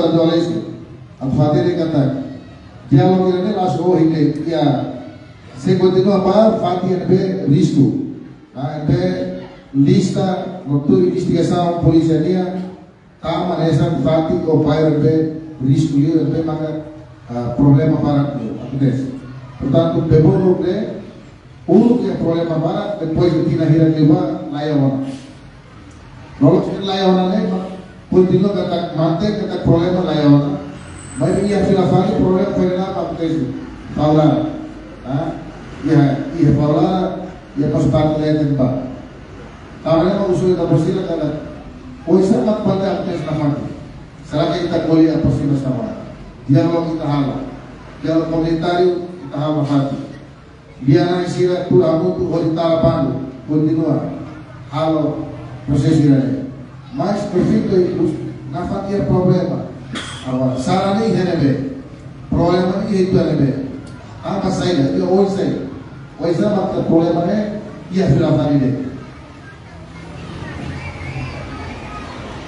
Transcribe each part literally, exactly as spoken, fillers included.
Atu halo isu, atu hatene katak diálogu ne'e la'ós ohin de'it, iha, sei kontinua ba fatin ne'ebé risku. Ne'ebé lista, no tuir investigasaun polísia nian, tama hanesan fatin ou bairru ne'ebé risku liu, ne'ebé maka, ah, problema barak liu akontese. Portantu, bebonu ne'e, uluk iha problema barak, depois de tinan hira liubá, laiha ona. Loloos iha laiha ona ne'e, mak kontinua katak mantein katak problema laiha ona. Maibé iha fila fali problema foin ona akontese. Fa'u laran. Ah, iha, iha fa'u laran, iha pos parte leten ba. Tanba ne'e mak husu ita-boot sira katak, oinsá mak buat ne'e akontese nafatin? Será que ita ko'alia aproximasaun? Diálogu ita halo. Diálogu komunitáriu ita halo nafatin. Lia-na'in sira tuur hamutuk hodi tala bandu, kontinua halo prosesu ida-ne'e. Mas, perfeito, ikus, nafatin iha problema. Agora, sarani iha ne'ebé? Problema ne'e iha ita ne'ebé? Tanba saida, iha oinsá? Oinsá mak ita problema ne'e iha fila fali de'it?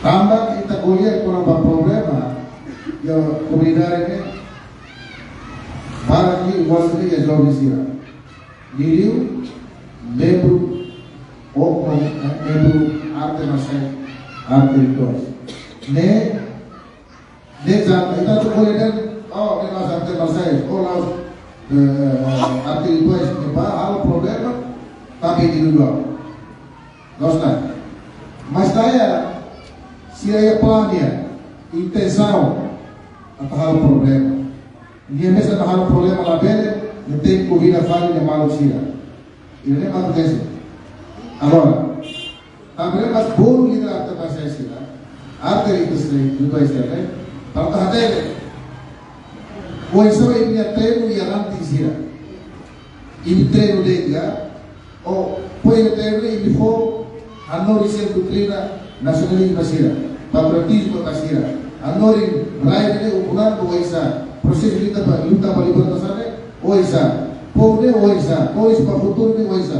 Tanba ita ko'alia kona-ba problema iha komunidade ne'e, barak liu envolve iha joven sira. Liuliu membru, ou, eh, membru arte marsiál, arte rituais. Ne'e, ne'e ita atu ko'alia dehan, oh, ne'e la'ós arte marsiál, oh, la'ós, eh, arte rituais, ne'ebá halo problema, tanba individuál. Loos ka lae? Mas ita iha, sira iha planu, intensaun atu halo problema. Nia mesak atu halo problema labele, nia tenke konvida fali nia maluk sira. Ida-ne'e mak akontese. Agora, tanba ne'e mak bolu líder arte marsiál sira, arte rituais sira, para atu hatene oinsá imi-nia treinu iha ranting sira. Imi treinu de'it ka, ou, foin imi treinu de'it, imi fó hanorin sira doutrina nasionalizmu ba sira, patriotizmu ba sira. Hanorin rai ne'e ukun-an ba oinsá, prosesu luta ba, luta ba libertasaun ne'e oinsá, povu ne'e oinsá, oinsá ba futuru ne'e oinsá.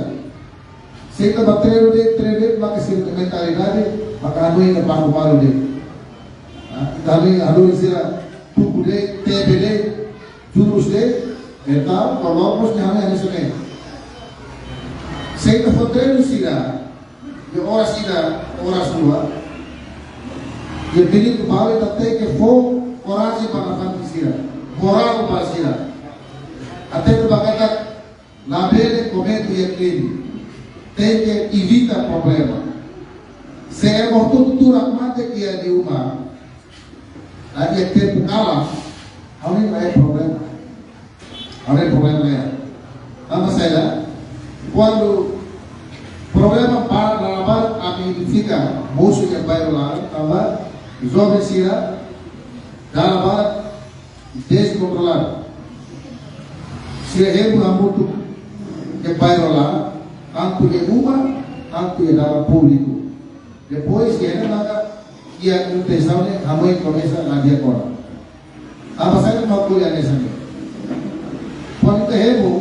Se ita bá treinu de'it, treinu de'it, maka sira-nia mentalidade, maka hanoin ne'e baku malu de'it. Ah, ita hanoin, hanoin sira tuku de'it, tebe de'it, jurus de'it, entaun, kalau mós nia hanoin hanesan ne'e. Se ita fó treinu sira, iha oras ida, oras rua, iha minutu balu ita tenke fó korajen ba nafatin sira, morál ba sira. Até ita bá katak labele komete iha krime. Tenke evita problema. Se ema hotu-hotu tuur hakmatek iha nia uma, iha tempu kalan, ha'u hanoin laiha problema. Ha'u hanoin problema laiha. Tanba saida? Kuandu problema ba dala barak ami identifika mosu iha bairru laran, tanba joven sira dala barak deskontroladu. Sira hemu hamutuk iha bairru laran, tantu iha uma, tantu iha dalan públiku. Depois, iha ne'e maka iha intensaun ne'e hanoin komesa la di'ak ona. Tanba saida mak ko'alia hanesan ne'e? Kuandu ita hemu,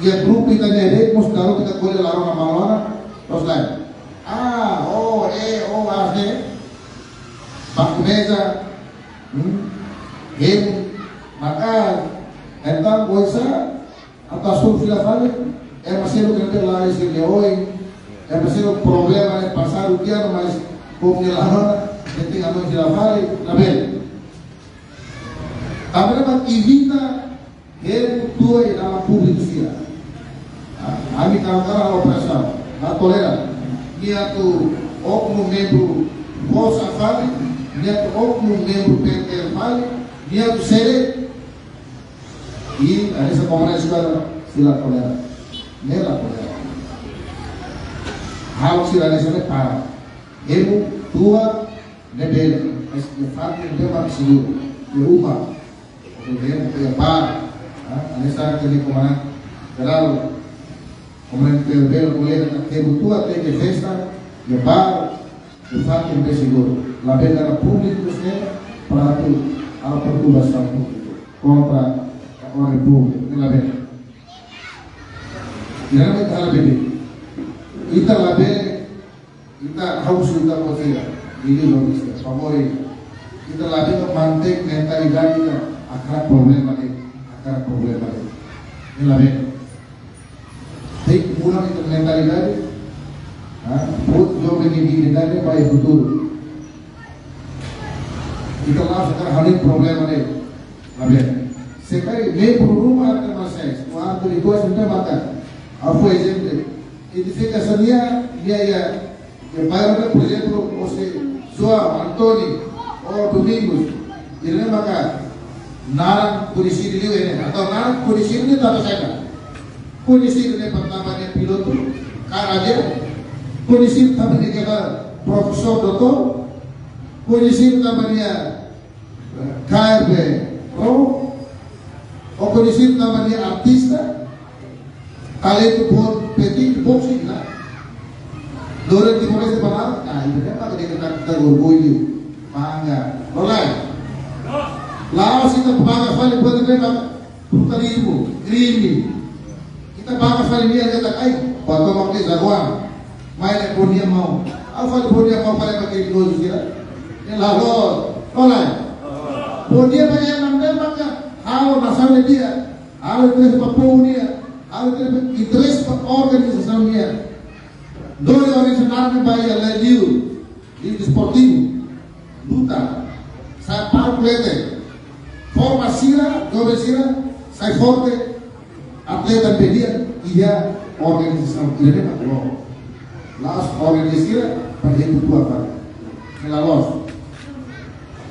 iha grupu ita-nia de'it mós, kalau ita ko'alia laran malu ona, terus lain. Ah, oh, eh, oh, ah, eh. Baku meza, hmm, hemu, maka, entaun, oinsá, atu hasoru fila fali, ema seluk ne'ebé la'ós nia oin, ema seluk problema ne'e pasadu tiha ona, mas povu nia la rona, entaun ami fila fali, labele. Tanba ne'e mak evita hemu tua iha dalan públiku sira. Ah, ami karik halo pressão, la tolera. Nia atu oknum membru forsa fali, nia atu oknum membru P N T L fali, nia atu sere, i hanesan komunidade sira la tolera. Ne'e la tolera. Halo sira hanesan ne'e para. Hemu tua ne'e bele, mas iha fatin ne'ebé mak seguru. Iha uma. Oke, iha bairru. Ah, hanesan ita-nia komandante jerál, komandante P L B, ko'alia katak hemu tua tenke festa iha bairru, iha fatin ne'ebé seguru. Labele iha públiku, se para atu halo perturbasaun públiku kontra orden públiku. Ne'e labele. Ita labele, ita labele, ita ha'u husu ita-boot sira, líder, joven sira, favór ida. Ita labele mantein mentalidade ida hakarak problema de'it, hakarak problema de'it. Ita labele. Tenke muda ita mentalidade. Ha? Buat joven nia dignidade ba iha futuru. Ita la hakarak halo problema de'it. Labele. Se karik membru ruma atu masés, kuandu rikuas ita maka. Ha'u fó ezemplu. Identifikasaun nia, nia iha, iha bairru, por ezemplu, o se João, António, o Domingos, ida-ne'e maka naran koñesidu liu ne'e, atau naran koñesidu ne'e tanba saida? Koñesidu ne'e pertama ne'e pilotu, karaja, koñesidu tanba ne'e keta profesór, doutór, koñesidu tanba nia K R B Pro, o koñesidu tanba nia artista, talentu boot, petit, boxing, la. Dore Timor-Leste para, nah, ida-ne'e maka ita, ita orgullu, bangga. La'ós? La'ós ita bangga fali buat ne'ebé maka brutalizmu, krime. Ita bangga fali nia, ita, ai, buat tomak de jagoan. Mai ne'e Bondia Mau. Ha'u fali Bondia Mau fali ba kriminozu sira. Ne'e la'ós. La'ós? Bondia Mau ema ne'ebé maka halo nasaun nia di'ak. Halo interese ba povu nian. Halo interese ba, interese ba organizasaun nian. Dore organizasaun ne'ebé ba iha ladiu, liu desportivu, luta, sai palku leten, forma sira, joven sira, sai forte, atleta ne'ebé di'ak, iha organizasaun, ida-ne'e mak loloos. La'ós organiza sira, para hetan tua fali. Ne'e la'ós.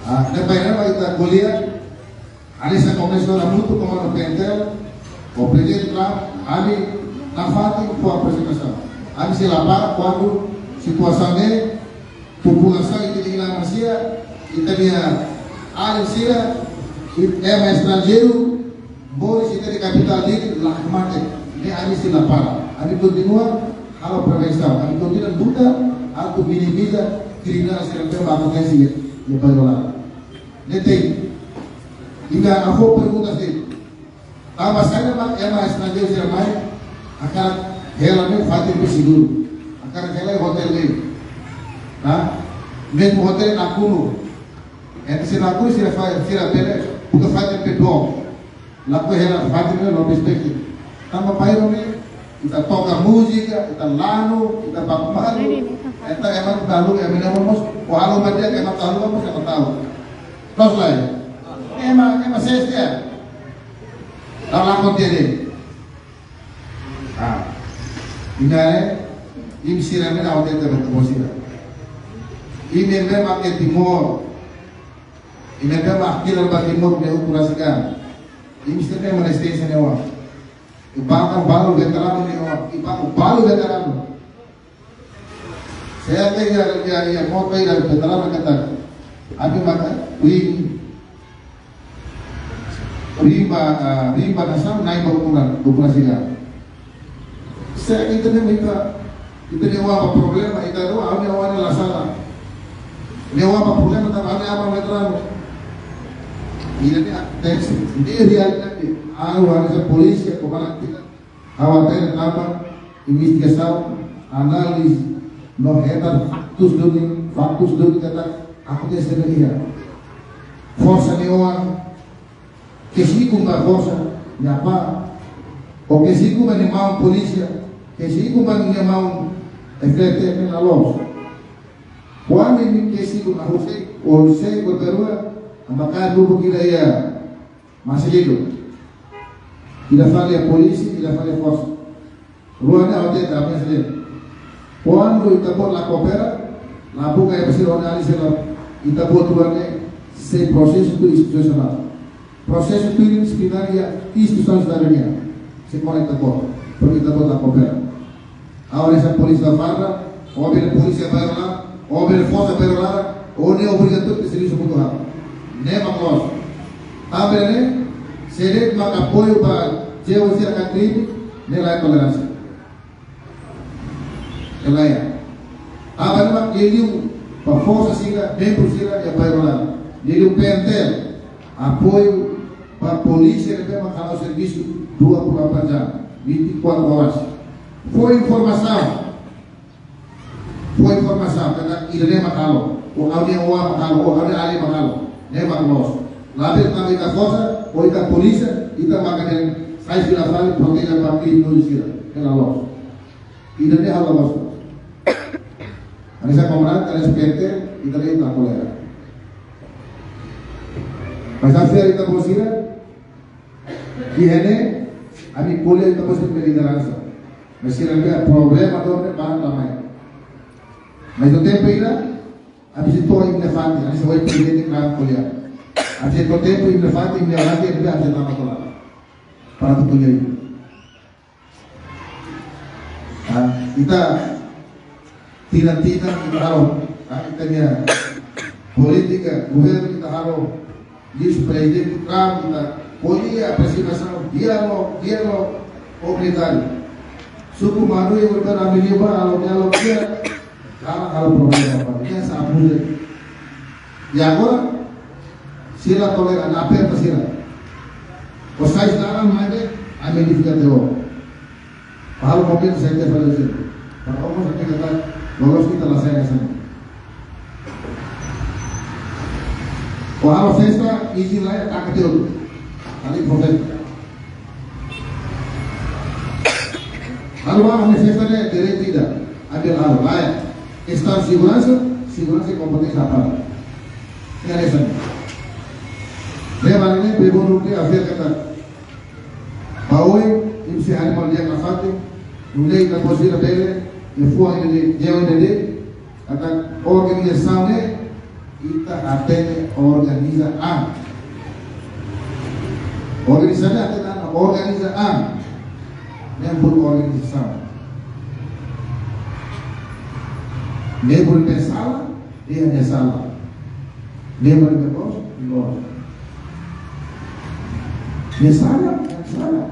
Ah, ne'e para ita ko'alia, Hanesan komesa hamutuk ho Komandu PNTL, ho Prezidente Trump, ami nafatin fó apresiasaun. Ami sei la para kuandu situasaun ne'e, populasaun ita-nia inan-aman sira, ita-nia alin sira, i-, ema estranjeiru, moris iha ita-nia kapitál Dili, la mate. Ne'e ami sei la para. Ami kontinua halo prevensaun. Ami kontinua luta atu minimiza kriminál sira ne'ebé akontese iha, iha bairru laran. Ne'e tenke. Ida ha'u fó pergunta de'it. Tanba saida mak ema estranjeiru sira mai, hakarak hela ne'e fatin ne'ebé seguru. Hakarak hela hotel ne'e. Nah, mezmu hotel nakonu. Entaun sira nakonu sira fa-, sira bele buka fatin ne'ebé dook. Lakohi hela fatin ne'ebé lobi speki. Tanba bairru ne'e, ita toka múzika, ita lanu, ita baku malu. Entaun ema talu, ema ne'e mós, o halo madia, ema talu, mós ema talu. Terus lai. Ema, ema ses dia. Dalam konten ini. Ah. Imi-nia, imi sira ne'e ha'u tenta bertemu sira. Imi ne'ebé mak iha Timor. Imi ne'ebé mak kilar ba Timor ne'e ukun rasik an. Imi sira ne'e ema rezisténsia ne'e oan. Imi balu veteranu ne'e oan. Imi balu veteranu. Saya teh ya, ya, ya, mau pergi dari veteranu kata, abi maka, wih, rimba, ah, rimba nasaun nain ba ukuran, ukuran sida. Se ita-nia, ita, ita-nia oan ba problema, ita dook, ami oan la sala. Nia oan ba problema, tanba ami oan veteranu. Ida-ne'e, teks, ida-ne'e realidade. Ha'u hanesan polísia, komandante, ha'u hatene tanba investigasaun, análize, no hetan faktus duni, faktus duni katak akontese ne'e iha. Forsa nia oan, kesi ikun ba forsa nia apá, ou kesi ikun ba nia maun polísia, kesi ikun ba nia maun F T T ne'e la loos. Kuandu imi kesi ikun, ha'u sei, ha'u sei kontinua, amba kaer grupu ida iha Marselino. Ida fali iha polísia, ida fali iha forsa. Rua ne'e ha'u hatene, ami hatene. Kuandu ita-boot la koopera, la buka iha sira ona ali sira, ita-boot rua ne'e sei prosesu tuir institusionál. Prosesu tuir disiplina iha instituisaun sidadania. Sei kona ita-boot, porke ita-boot la koopera. Ha'u hanesan polísia farda, ou bele polísia bairru laran, ou bele forsa bairru laran, ou ne'e obrigatóriu ke servisu buat ha'u. Ne'e mak loos. Tanba ne'e, se de'it mak apoiu ba jevo sira ka krime, ne'e la iha toleránsia. Ne'e la iha. Tanba ne'e mak liuliu ba forsa sira, membru sira iha bairru laran. Liuliu PNTL, apoiu ba polísia ne'ebé mak halo servisu dua puluh empat jam, vinte e quatro horas. Fó informasaun. Fó informasaun, katak ida-ne'e mak halo, ou ha'u-nia oan mak halo, ou ha'u-nia alin mak halo. Ne'e mak loos. Labele tanba ita forsa, ou ita polísia, ita maka dehan sai fila fali, proteje ba kriminozu sira. Ne'e la loos. Ida-ne'e halo loos. Hanesan komandante, hanesan P N T, ita la tolera. Mas hanesan ita-boot sira, iha ne'e, ami ko'alia ita-boot sira-nia lideransa. Mas sira-nia problema to'o ne'e barak la mai. Mas iha tempu ida, ami sei to'o imi-nia fatin, ami sei ohin prezidente kran ko'alia. Ami sei to'o tempu imi-nia fatin, imi-nia laki, imi ami sei tama to'o la. Para atu ko'alia. Ah, ita tinan-tinan ita halo, ah, ita-nia polítika governu ita halo, liuhusi prezidente kran ita ko'alia, aproximasaun, diálogu, diálogu komunitáriu. Suku Manuin, udah ambil lima, halo diálogu, dia, halo, halo problema apa? Dia sabu. I agora, sira tolera, na aperta sira. Ou sai sira mai de'it, ami fiar tiha. Halo komunitas sai tiha fali sira. Para omo sai tiha, loloos ita la sai hanesan ne'e. Ou halo festa, izin la iha, taka tiha. Kali fó festa. Halo ba ami festa ne'e direitu ida. Ami halo la iha. Kestaun seguransa, seguransa kompeténsia apa? Ne'e hanesan. Ne'e mak ne'e, bebon rupi afir kata. Ba oin, imi sei harii malu-di'ak nafatin, nune'e ita-boot sira bele, ita-boot sira bele, ita-boot sira bele, ita organizasaun ne'e, ita hatene organiza an. Organizasaun ne'e hatene an, organiza an. Ne'e buat organizasaun. Ne'e buat nia sala, nia sala. Ne'e buat nia loos, loos. Nia sala, nia sala.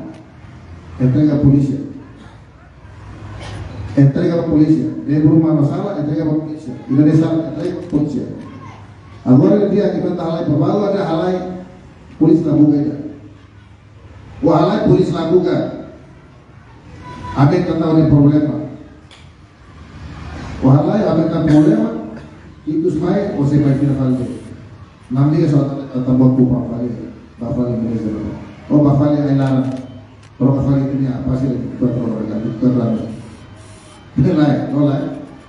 Entrega polísia. Entrega ba polísia. Ne'e buat nia sala, entrega ba polísia. Ida-ne'e sala, entrega ba polísia. Agora dia ita halai ba balu, ita halai polísia la buka ida. Ou halai polísia la buka. Ami ita tau nia problema. Ou halai ami-nia problema, ikus mai, ou sei mai fila fali. Ami liga só ita-boot ba fali, ba fali manager. Ou ba fali ai-laran. Troka fali ita-nia apa sih, ita troka, ita troka. Ne'e lae, ne'e lae.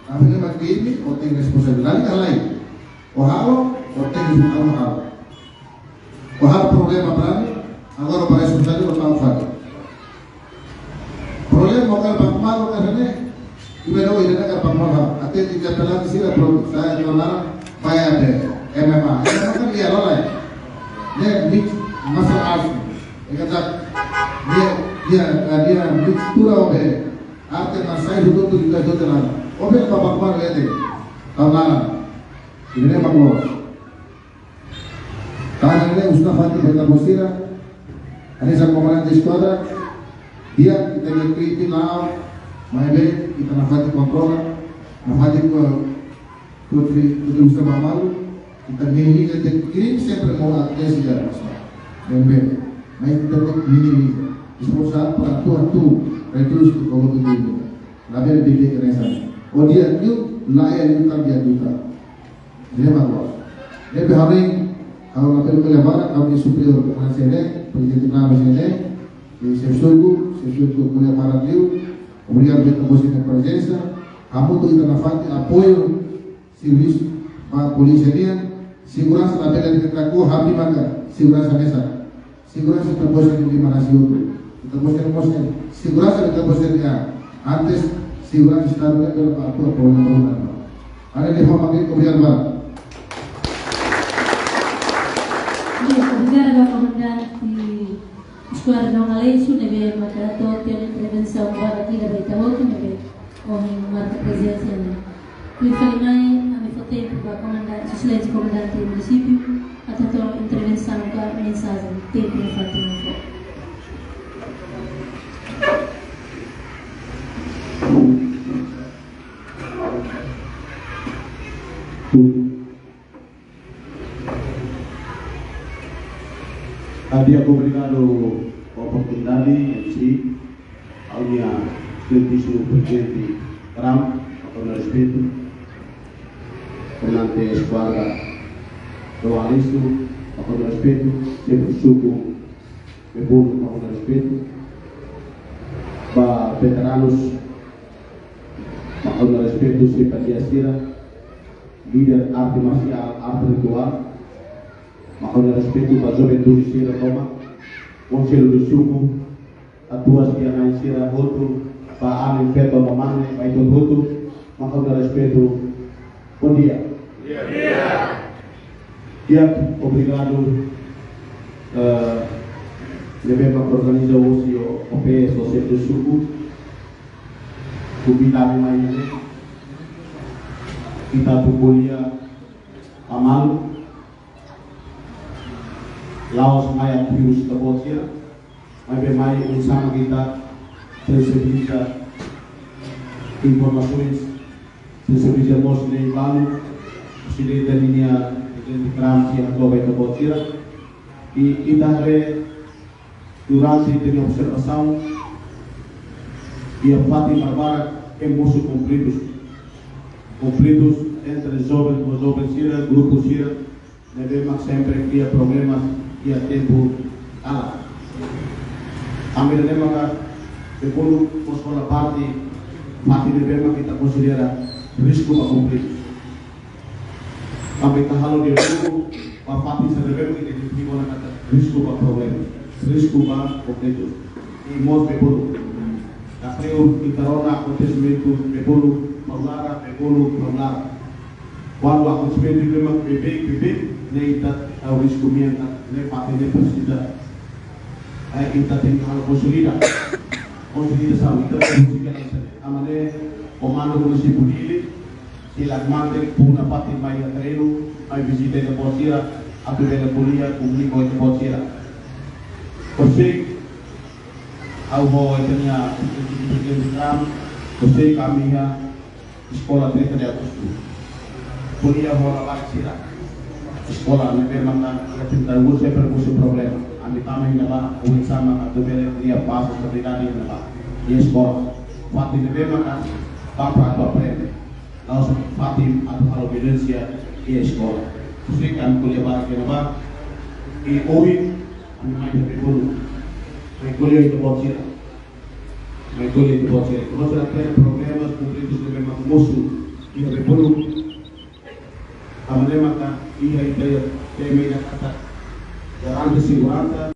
Ami ne'e mak imi, ou tenke responsabilidade, halai. Ou halo, ou tenke halo, halo. Ou halo problema para ami, agora para responsabilidade, ou tau fali. Problema, ou kala baku malu, kala ne'e, imi la, imi la kala baku malu, até ita pelati sira, prontu, sai, ita la, ba até M M A. M M A kan dia, la, la. Ne'e, mix, martial arts. Ita tak, dia, dia, dia, mix, pura, obe. Arte marsiais, hotu-hotu, ita, ita, la. Obe, ba baku malu, ete. Tau la. Ida-ne'e mak loos. Tanba ne'e husu nafatin ba ita-boot sira, hanesan komandante eskuadra, di'ak ita-nia krime la'o, maibé ita nafatin kontrola, nafatin ko putri, putri husu ba malu, ita minimiza de'it, krime sempre mós akontese iha ita-nia nasaun. Bem, bem, mas ita tenke minimiza. Esforsu para atu, atu redús ke koloki krime. Labele bele ke hanesan. Ou di'ak liu, la iha liután, di'ak liután. Ne'e mak loos. Ne'ebé ha'u hanoin, ha'u labele ko'alia barak, ha'u-nia superiór hanesan ne'e, prezidente hanesan ne'e, i xefe suku, xefe suku ko'alia barak liu, obrigadu ba ita-boot sira-nia prezensa, hamutuk ita nafatin apoiu, servisu ba polísia nian, seguransa labele de'it kaku, ha'u-nia maka seguransa mesak. Seguransa ita-boot sira-nia liman-na'in hotu. Ita-boot sira mós, seguransa ita-boot sira-nia. Antes, seguransa Estadu ne'e bele ba atu problema ruma. Ha'u-nia liafuan mak ne'e, obrigadu barak. Di'ak, obrigada ba Komandante Eskuadra Dom Aleixo, ne'ebé maka hato'o tiha ona intervensaun barak ida ba ita hotu, ne'ebé ohin marka prezensa iha ne'e. Tuir fali mai, ami fó tempu ba komandante, exelénsia komandante munisípiu, atu hato'o intervensaun ka mensajen, tempu nafatin fó. Di'ak, obrigadu ba oportunidade, M C, ha'u-nia exelénsia prezidente kram, ho respeitu, komandante eskuadra, João Alisto, mak ha'u-nia respeitu, xefe suku Bebulu, mak ha'u-nia respeitu. Ba veteranus, mak ha'u-nia respeitu, simpatia sira, líder arte marsiál, arte rituál, mak ha'u-nia respeitu, ba juventude sira tomak, konsellu de suku, atuas, inan-aman sira hotu, ba aman, feto, ba mane, ba ita hotu, mak ha'u-nia respeitu. Bondia. Di'ak, obrigadu, eh, ne'ebé mak organiza hosi o, O P S, o xefe suku, konvida ami mai ne'e. Ita atu ko'alia ba malu, la'ós mai atu husik ita-boot sira, maibé mai oinsá mak ita sensibiliza, informasaun, sensibiliza mós lei balu, se lei da linha de Trump, se a coba ita-boot sira. I ita haree durante ita-nia observasaun, iha fatin barbarak ema mosu konflitus. Konflitus entre joven ho joven sira, grupu sira, ne'ebé mak sempre kria problema iha tempu kalan. Ami haree ne'e maka Bebulu mós hola parte, fatin ne'ebé mak ita konsidera risku ba konflitu. Tanba ita halo diálogu ba fatin sira ne'ebé mak ita identifika ona katak risku ba problema, risku ba konflitu. I mós Bebulu. Katak ita rona akontesimentu Bebulu, Paulara, Bebulu, Paulara. Kuandu akontesimentu ne'ebé mak beibeik, beibeik, ne'e ita tau risku mean katak ne'e fatin ne'e presiza, eh, ita tenke halo konsolida. Konsolidasaun, ita tenke halo konsolida. Tanba ne'e, komandu munisípiu Dili, sila mate puna fatin mai iha terrenu, mai vizita ita-boot sira, atu bele ko'alia, komunika ho ita-boot sira. Horiseik, ha'u ho ita-nia Prezidente Trump, horiseik ami iha Eskola trinta de Agostu. Ko'alia ho labarik sira. Eskola ne'ebé maka iha trinta de Agostu sempre mosu problema. Ami tama iha ne'ebá, oinsá mak atu bele kria pás, estabilidade iha ne'ebá. Iha eskola. Fatin ne'ebé maka ba para atu aprende. La'ós fatin atu halo violénsia iha eskola. Horiseik ami ko'alia barak iha ne'ebá. I ohin, ami mai iha Bebulu. Mai ko'alia ho ita-boot sira. Mai ko'alia ho ita-boot sira. Ita-boot sira-nia problema, konflitu ne'ebé mak mosu iha Bebulu. Tanba ne'e maka iha ita-nia tema ida katak garante seguransa,